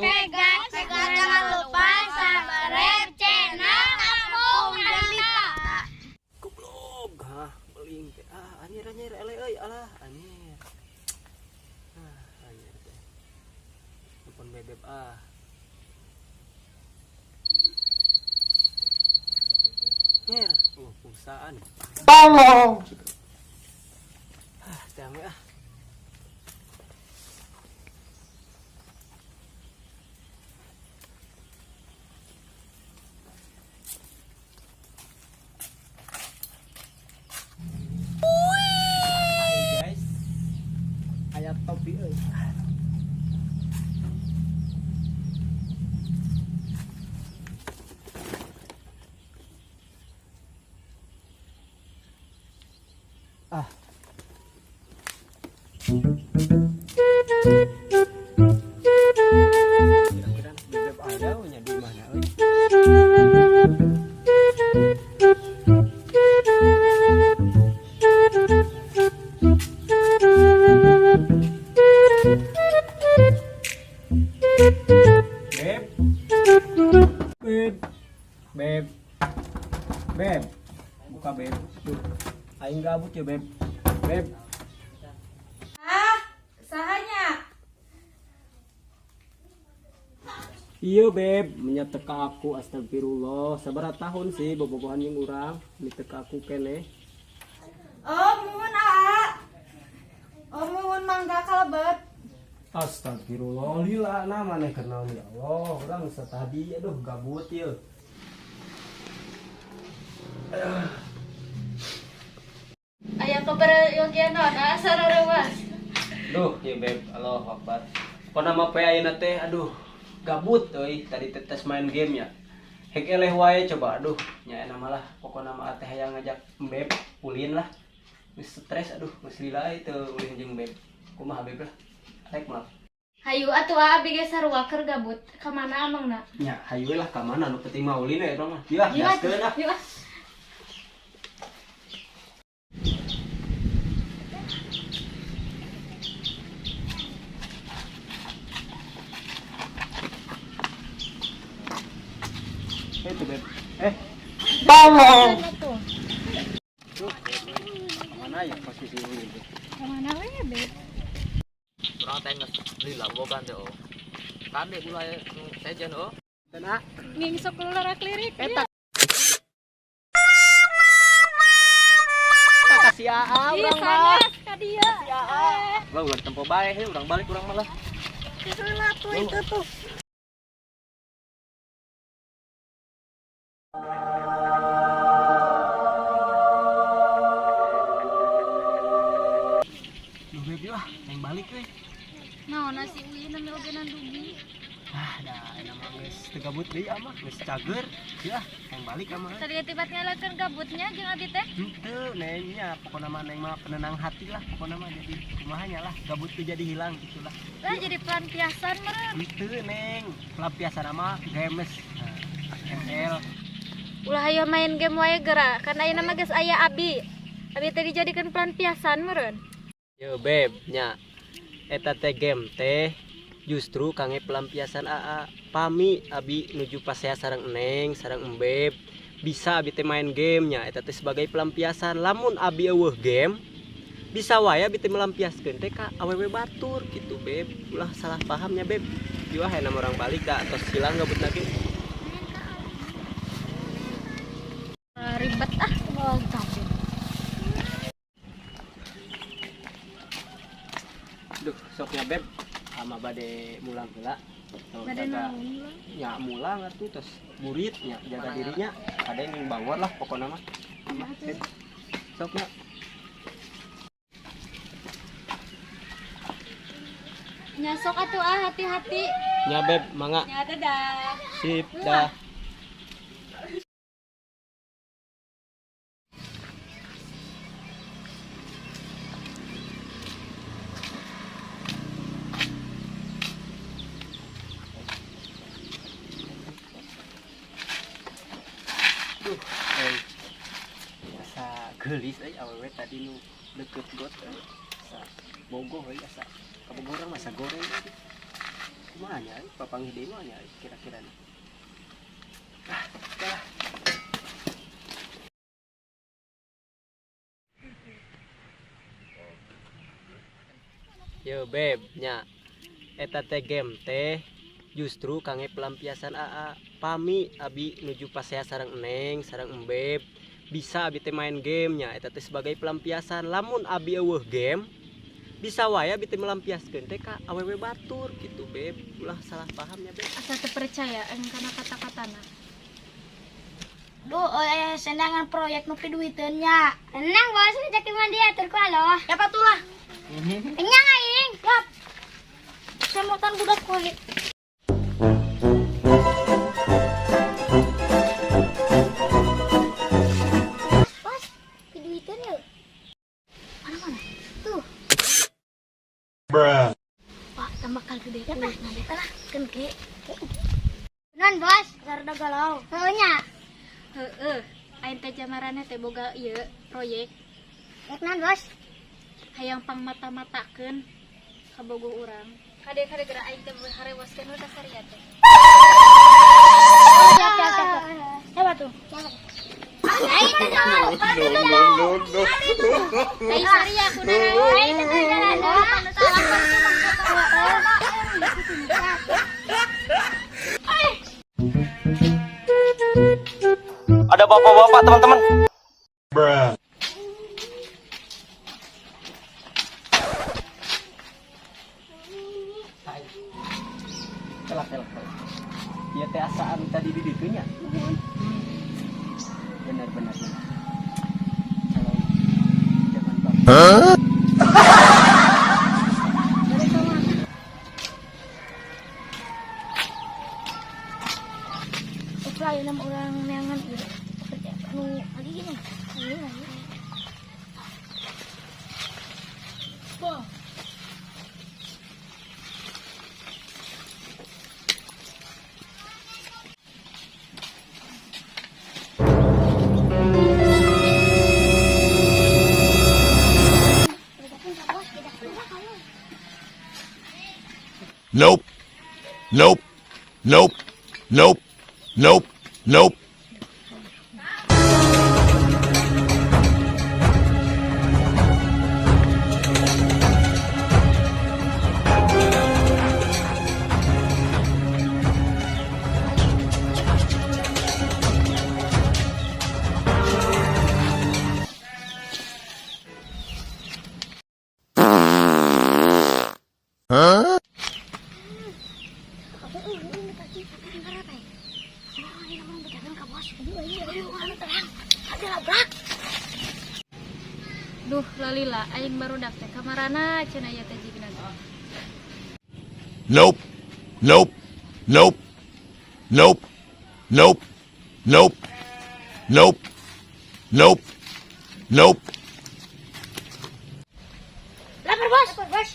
Oke guys, jangan lupa subscribe channel Kampung Jelita. Goblok, hah, beling teh. Ah, anjir anjir eleh euy, alah anjir. Ah, anjir teh. Telepon bebeb ah. Nyer, pulsaan. Tolong. Ah, teh ah. Hai guys. Aya topi euy. Ah. Kira-kira bebeb ada nya di mana euy? Beb. Beb. Beb. Beb. Buka beb. Duh. Aing gabut ya beb. Beb. Ah, sahanya. Iya beb, menyateka aku astagfirullah. Sabaraha tahun sih bobogohan jeung urang, miteka aku keneh. Oh, muhun aa. Oh, muhun mangga kalebet. Astagfirullah, lila na maneh keur naon ya Allah, urang satadi aduh gabut ieu. Aya kabar yogian naon aa sarareuwas. Duh, ya beb, Allahu Akbar. Pokona mah poe ayeuna teh aduh gabut euy, tadi teh tes main game ya. Hek eleh wae coba aduh, nya enak malah pokona mah teh hayang ngajak beb ulin lah. Geus stres aduh, geus lila euy teu ulin jeung beb. Kumaha beb lah? Rek mah. Hayu atuh aa abi ge sarua keur gabut. Ka mana amangna? Nya hayu lah ka mana nu penting mah ulin we urang mah. Yeuh, Yuk ah, gaskeun ah. yuk ah. Itu beb. Eh, Tolong. tuh. Mana ya posisi ulin tuh? Ka mana we beb? Urang teh geus lila bogan teh oh. Kade gula nu sejen oh. Tena. Ngingsok lerak lirik. Eta kasih aa Ih, urang mah. sanes ka dieu. Lah ulah tempo bae heuh urang balik urang malah. Heula tuh itu tuh. Duh beb yeuh, yang balik euy. Naon si Uin nami ogenan dugi. Ah, dah enak mah geus teu gabut deui mah, geus cager. Yeuh, yang balik mah. Tadi tiba ngalakeun gabutnya jeung abi teh. Henteu neng nya pokona mah neng mah penenang hati lah, pokona mah jadi kumaha nya lah, gabut teh jadi hilang gitulah. Lah jadi pelampiasan meureun. Henteu neng, pelampiasan mah games. Nah, ML. Ulah hayo main game wae geura, kan ayeuna mah geus aya abi. Abi teh dijadikeun pelampiasan meureun. Yo beb, nya eta teh game teh justru kangge pelampiasan aa. Pami abi nuju pasea sareng neng, sareng embeb, bisa abi teh main game nya eta teh sebagai pelampiasan. Lamun abi eueuh game, bisa wae abi teh melampiaskeun teh ka awewe batur gitu beb. Ulah salah pahamnya beb. Yeuh aya nama orang balik da atos hilang gabut lagi. Ribet ah mau gabut. Duh, soknya beb sama bade mulang heula. Tuh, Bade jaga naon lah? nya mulang atuh tos murid nya jaga dirinya. Ada yang bangor lah pokoknya mah. Beb. Soknya. Nya sok atuh ah hati-hati. Nya beb, mangga. Nya dadah. Sip, dah. Duh, euy. Asa geulis euy awewe tadi nu deket got euy. Asa bogoh euy asa kabogoh urang mah asa goreng euy. Kumaha nya euy, papanggih deui mah nya kira-kira. Ah, dah. Yo beb nya eta teh game teh justru kangge pelampiasan aa. Pami abi nuju pasea sareng Neng sareng Embeb bisa abi teh main game nya eta teh sebagai pelampiasan. Lamun abi eueuh game bisa wae abi teh melampiaskeun teh ka awewe batur gitu beb, ulah salah paham nya beb. Asa teu percaya aing kana kata-katana. Duh, aya senangan proyek nu piduiteun nya. Tenang bos, rezeki mah diatur ku Allah. Ya patulah. Kenyang aing. Yap. Semotan budak kulit. Bos, piduiteun yuk. Mana-mana? Tuh. Bruh. Wah, tambah kali gede. Ya, lah, lah, keun ke. Non, bos, sarda galau. Heuh nya. Heeh, aing teh jamarane teh boga ieu proyek. Rek naon, bos? Hayang pangmata-matakeun kabogoh urang. Kade-kade geura aing teh harewoskeun we ka Saria teh. Siap, siap, siap. Siapa tuh? Aing teh jalan. No, no, no, no. Ai Saria kunaon? Aing teh jalan. Ada bapak-bapak teman-teman. Bruh. Kelak kelak. Ieu teh asaan tadi di ditu nya. Benar benar benar. Kalau zaman bapak. Huh? Oke, ayeuna mah urang neangan ieu. Anu lagi gini. Ayo, ayo. Wah. Nope. Nope. Nope. Nope. Nope. Nope. Huh? Duh, lalila aing barudak teh kamarana cenah ieu teh jigna. Nope. Nope. Nope. Nope. Nope. Nope. Nope. Nope. Nope. Lapar bos. Lapar bos.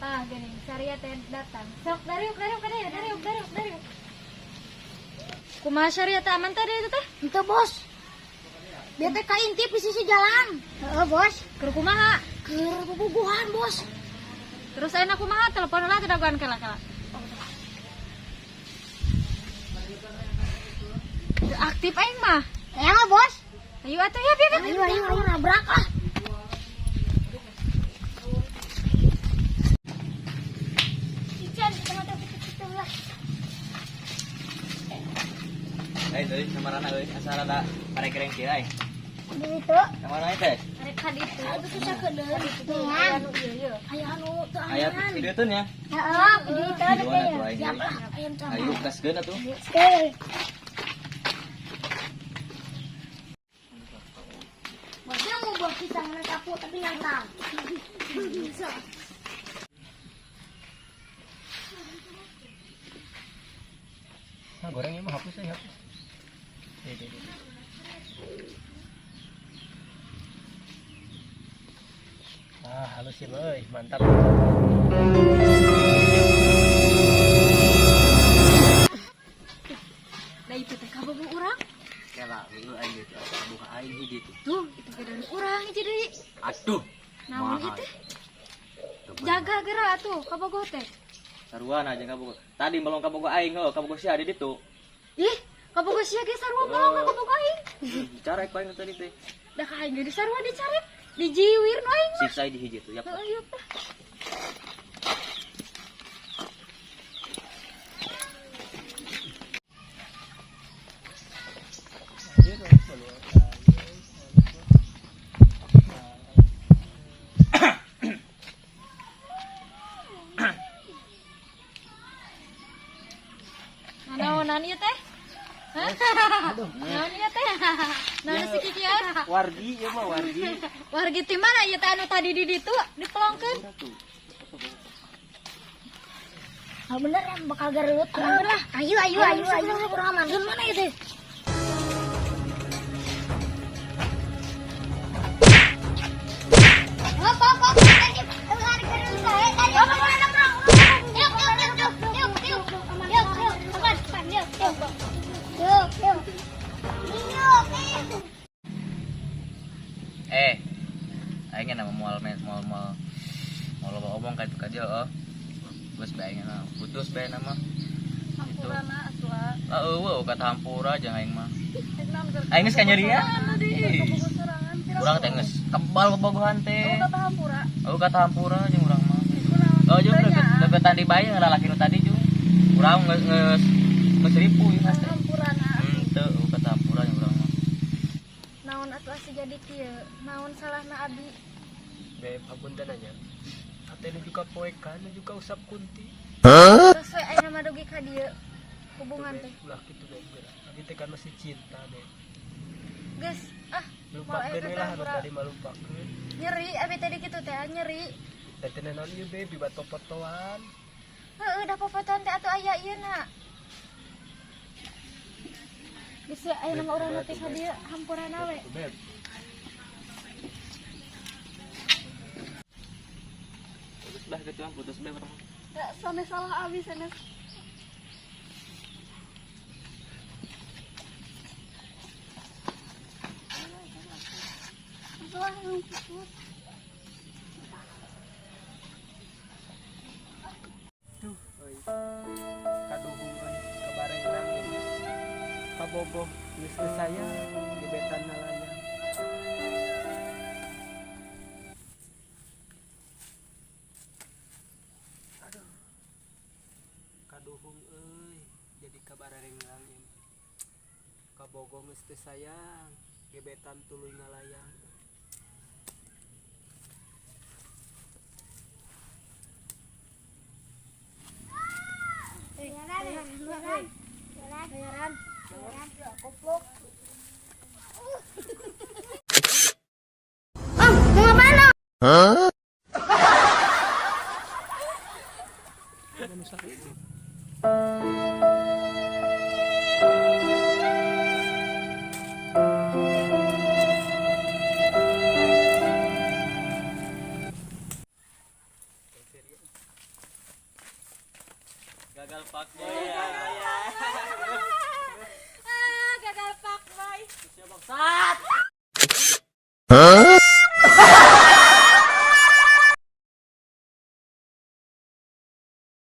Tah geuning Saria teh datang. Sok dariuk dariuk ka dieu, dariuk dariuk dariuk. Kumaha Saria teh aman teh dieu teh? Henteu bos. Biar teh kaintip di sisi jalan. Heeh bos. Keur kumaha? Keur bubuhan bos. Terus ayeuna kumaha? Telepon lah teh dagoan kela-kela. Teu aktif aing mah. Ya mah bos. Ayo atuh ya bieu. Ayo ayo ayo nabrak lah. Ican kita mah teh kitu lah. Hei, deui samarana euy, asa rada parekereng kieu euy. Begitu. Samarana teh. Rek ka ditu. Aduh susah kedeun. Aya nu ieu ieu. Aya anu teu Aya aman. videoteun ya. Heeh, begitu Videoan teh. atuh aing. Siap lah ayam sama. Ayo gaskeun atuh. Oke. Bosnya mau buat pisang aku tapi nyantang. Bisa. Nah, gorengnya mah hapus euy, hapus. Deh, deh, deh. Ah, halus ya, euy, mantap. Da itu teh kabogoh urang. Kela heueuh aing gitu. Buka aing hiji tuh. Tuh, itu gedan urang hiji deui. Aduh. Naon ieu teh? Jaga geura atuh kabogoh teh. Sarua na jeung kabogoh. Tadi melong kabogoh aing heuh, kabogoh sia di ditu. Ih, kabogoh sia ge sarua melong ka kabogoh aing. Bicara ku aing tadi teh. Da ka aing ge sarua dicarek, dijiwir nu aing mah. Siksa di hiji tuh ya. Heeh, iya tah. Naonan ieu teh? Hah? Naon ieu teh? Naon si kikian? Wargi ieu mah wargi. Wargi ti mana ieu teh anu tadi di ditu dipelongkeun? Ah bener ya bakal gareut. Aman lah. Ayo ayo ayo ayo kurang aman. Mana itu? Eh, aing nama moal main moal moal moal loba omong ka itu ka dia heuh. Geus bae aing mah putus bae nama. Itu. Lah eueuh kata hampura jeung aing mah. Aing geus kanyerian. Urang teh geus kebal bobogohan teh. Eueuh kata hampura jeung urang mah. Oh jeung deketan di bae lalaki nu tadi jeung. Urang geus geus geus ripu ieu teh. Henteu eueuh kata hampura jeung urang mah. Naon atuh asa jadi kieu? Naon salahna abi? Beb, hapunten nya. Ate nuju ka poekan, nuju ka usap kunti. Terus we ayeuna mah dugi ka dieu hubungan teh. Ulah kitu beb geura. Abi teh kan masih cinta beb. Geus ah, moal aya Lupakeun we kata lah anu hampura. tadi mah lupakeun. Nyeri abi tadi kitu teh nyeri. Da teh naon ieu beb dibato-potoan. Heeh, da popotoan teh atuh aya ieu na. Geus we ayeuna mah urang nepi ka dieu hampurana we. Beb. Putus bah gitu mah putus bae urang mah. Sanes salah abi sanes. Duh, euy. Kaduhung euy, kabareng euy. Kabogoh geus teu sayang, gebetan ngalayang. Aduh. Kaduhung euy, jadi kabareng ieu. Kabogoh geus teu sayang, gebetan tuluy ngalayang. Om, mau ngapain lo? Huh? Anu sakit.